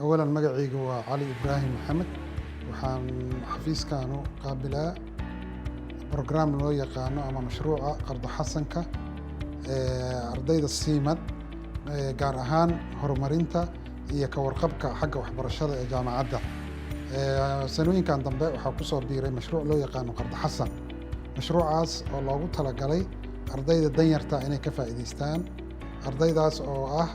Awalan, magacayga waa Cali Ibraahim Maxamed. Waxaan xafiiskaanu qaabilaa program loo yaqaano ama mashruuca qardo xasanka ardayda SIMAD, gaar ahaan horumarinta iyo ka warqabka xagga waxbarashada ee jaamacadda. Sanooyinkan dambe waxaa kusoo biiray mashruuc loo yaqaano qardo xasan, mashruucaas oo loogu talagalay ardayda danyarta inay ka faa'iidaystaan, ardaydaas oo ah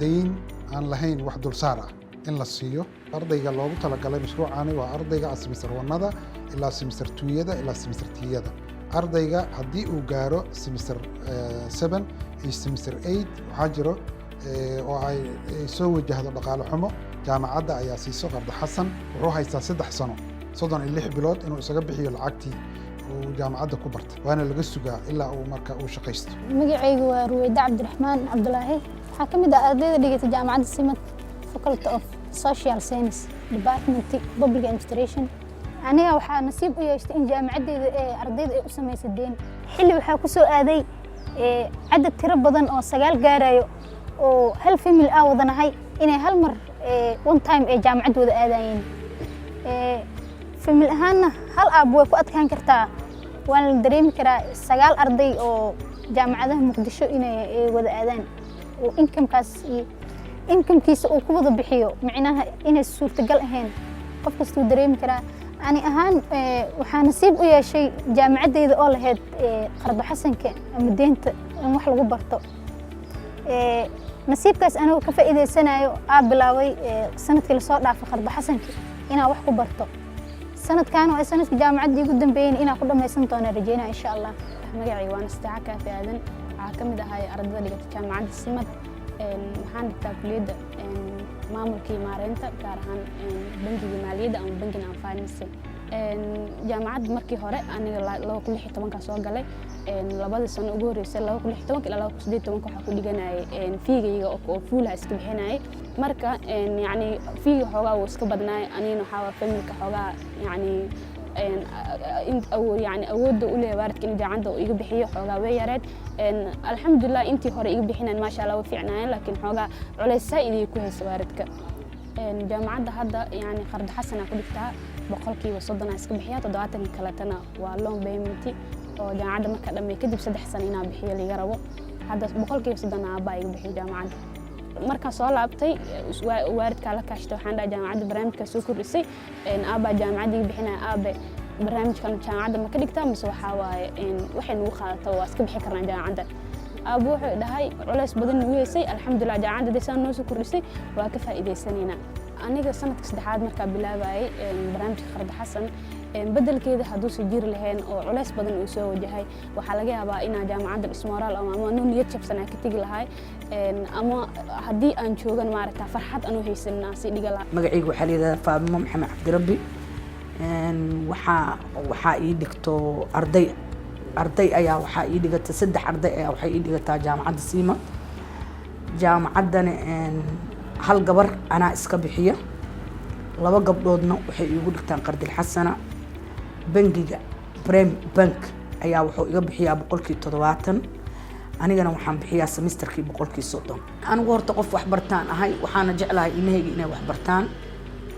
dayn aan lahayn wax dulsaar ah in la siiyo. Ardayga loogu talagalay mashruucani waa ardayga semester one-ada ilaa semester two-yada ilaa semester three-yada. Ardayga haddii uu gaaro semester 7 iyo semester 8, waxaa jiro oo ay soo wajahdo dhaqaale xumo, jaamacadda ayaa siiso qardo xasan. Wuxuu haystaa 3 sano, 36 bilood, inuu isaga bixiyo lacagtii uu jaamacadda ku bartay, waana laga sugaa ilaa uu marka uu shaqaysto. Magacaygu waa Ruweyda Cabdiraxmaan Cabdulaahi. Waxaa ka mid ah ardayda dhigatay jaamacadda SIMAD, Faculty of Social Science, Department Public Administration. Aniga waxaa nasiib u yeeshtay in jaamacaddeyda ee ardayda ay u samaysay deen. Xilli waxaa ku soo aaday cadad tiro badan oo 9 gaarayo oo hal family ah wadanahay inay hal mar, one time, ay jaamacad wada aadayeen. Family ahaanna hal aab way ku adkaan kartaa, waana la dareemi karaa 9 arday oo jaamacadaha Muqdisho inay wada aadaan oo income-kaas iyo income-kiisa uu ku wada bixiyo, micnaha inay suurtagal ahayn, qof kastuu dareemi karaa. Ani ahaan waxaa nasiib u yeeshay jaamacaddeyda oo lahayd qardo xasanka ama deenta in wax lagu barto. Nasiibkaas anigoo ka faa'iidaysanayo aa bilaabay sanadkii lasoo dhaafay qardo xasanka inaan wax ku barto. Sanadkan waa sanadkii jaamacadda igu dambeeyeen inaan ku dhammaysan doona rajeynaa, insha Allah. Magacayga waa Nasteeca Kaafi Aadan. Waxaa ka mid ahay ardayda dhigata jaamacadda SIMAD. Waxaan dhigtaa kuliyadda maamulka iyo maareynta, gaar ahaan bangiga maaliyadda ama banking and finance. Jaamacadda markii hore aniga 2016-ka soo galay. Labadii sano ugu horreysay, 2016 ilaa 2018, waxaa ku dhiganayay fee-gayga oo full-ha iska bixinayay. Marka yacni fee-ga xoogaa wuu iska badnaay. Anigana waxaa waa family-ka xoogaa yacni yani awoodda u leeyahay waalidka in jaamacadda uu iga bixiyo xoogaa way yareed. Alxamdulilah, intii hore iga bixinayn, maasha Allah, way fiicnaayeen, laakiin xoogaa culays saa'id ay ku haysa waalidka. Jaamacadda hadda yani qardo xasanaa ku dhigtaa, 30% aa iska bixiya, 70 kaletana waa loan payment oo jaamacadda marka dhammeey kadib 3 sano inaa bixiyo liga rabo. Hadda 30% aabbaa iga bixiyo jaamacadda. Markaan soo laabtay, waalidkaa la kaashtay. Waxaan dhahay, jaamacadda barnaamijkaa soo kordhisay, aabbaa jaamacadda iga bixinaya. Aabe, barnaamijkan jaamacadda ma ka dhigtaa mise waxaa waaye waxay nagu qaadato waa iska bixi karnaa jaamacadda? Aabbo wuxuu dhahay, culays badan nagu heysay, alxamdulilah, jaamacadda hadday saan noo soo kordhisay waa ka faa'iidaysanaynaa. Aniga sanadka saddexaad markaa bilaabayay barnaamijka qarda xasan, bedelkeeda hadduusan jiri lahayn oo culays badan uu soo wajahay, waxaa laga yaabaa inaa jaamacadda dismoral ama anuu niyad jabsan aan ka tegi lahay, ama haddii aan joogan maaragta farxad anuu haysanin aan sii dhiga lahaa. Magacayga waxaa la yidhahdaa Faadimo Maxamed Cabdirabbi. Waxaa ii dhigto arday ayaa waxaa ii dhigata, saddex arday ayaa waxay ii dhigataa jaamacadda SIMAD. Jaamacaddana hal gabar anaa iska bixiya, laba gabdhoodna waxay iigu dhigtaan qardil xasana. Bangiga Prime Bank ayaa wuxuu iga bixiyaa 70%, anigana waxaan bixiyaa semesterkii 30%. Anigu horta qof wax bartaan ahay, waxaana jeclahay ilmahayga inay wax bartaan.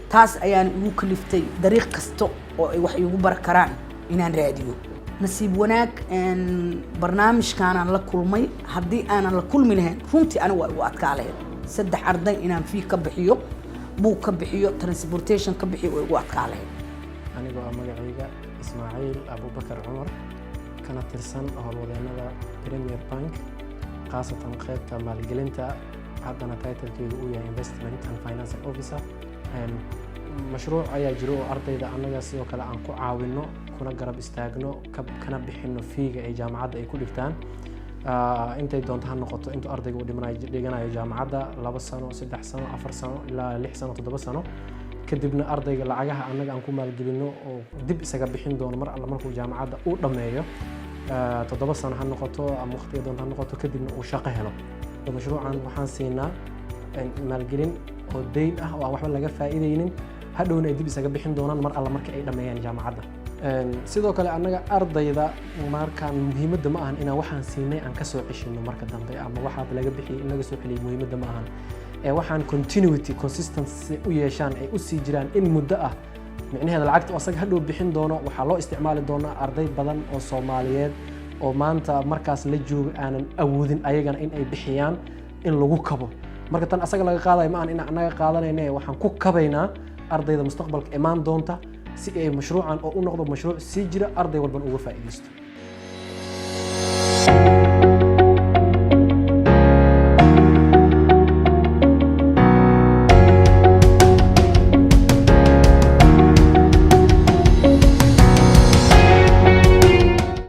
Taas ayaana igu kaliftay dariiq kasta oo ay wax iigu bara karaan inaan raadiyo. Nasiib wanaag, barnaamijkaanaan la kulmay. Haddii aanan la kulmi lahayn, runtii anigu waa igu adkaa lahayd saddex arday inaan fee ka bixiyo, buug ka bixiyo, transportation ka bixiyo, waa igu adkaa lahayd. Anigoo ah magacayga Ismaaciil Abubakar Cumar, kana tirsan howlwadeennada Premier Bank, khaasatan qaybta maalgelinta, haddana title-keygu uu yahay Investment and Financing Officer. Mashruuc ayaa jiro oo ardayda annaga sidoo kale aan ku caawino, kuna garab istaagno, kana bixino fee-ga ay jaamacadda ay ku dhigtaan, intay doonto ha noqoto intuu ardayga uu dhimanayo dhiganayo jaamacadda, 2 sano, 3 sano, 4 sano, ilaa 6 sano, 7 sano. Kadibna ardayga lacagaha annaga aan ku maalgelino oo dib isaga bixin doono mar alla markuu jaamacadda uu dhammeeyo, 7 sano ha noqoto ama waqtiga doonto ha noqoto, kadibna uu shaqo helo. Mashruucan waxaan siinaa maalgelin oo deyn ah oo aan waxba laga faa'iideynin, hadhowna ay dib isaga bixin doonaan mar alla marka ay dhammeeyaan jaamacadda. Sidoo kale annaga ardayda markaan muhiimadda ma ahan inaan waxaan siinay aan kasoo ceshino marka dambe ama waxaad laga bixiyay in laga soo celiyay, muhiimadda ma ahan. Ee waxaan continuity, consistency u yeeshaan, ay u sii jiraan in muddo ah. Micnaheeda lacagta oo asaga hadhow bixin doono waxaa loo isticmaali doonaa arday badan oo Soomaaliyeed oo maanta markaas la jooga aanan awoodin ayagana in ay bixiyaan in lagu kabo. Marka tan asaga laga qaadayo ma ahan in annaga qaadanayne, waxaan ku kabaynaa ardayda mustaqbalka imaan doonta si ay mashruucan oo u noqdo mashruuc sii jira, arday walban uga faa'iidaysto.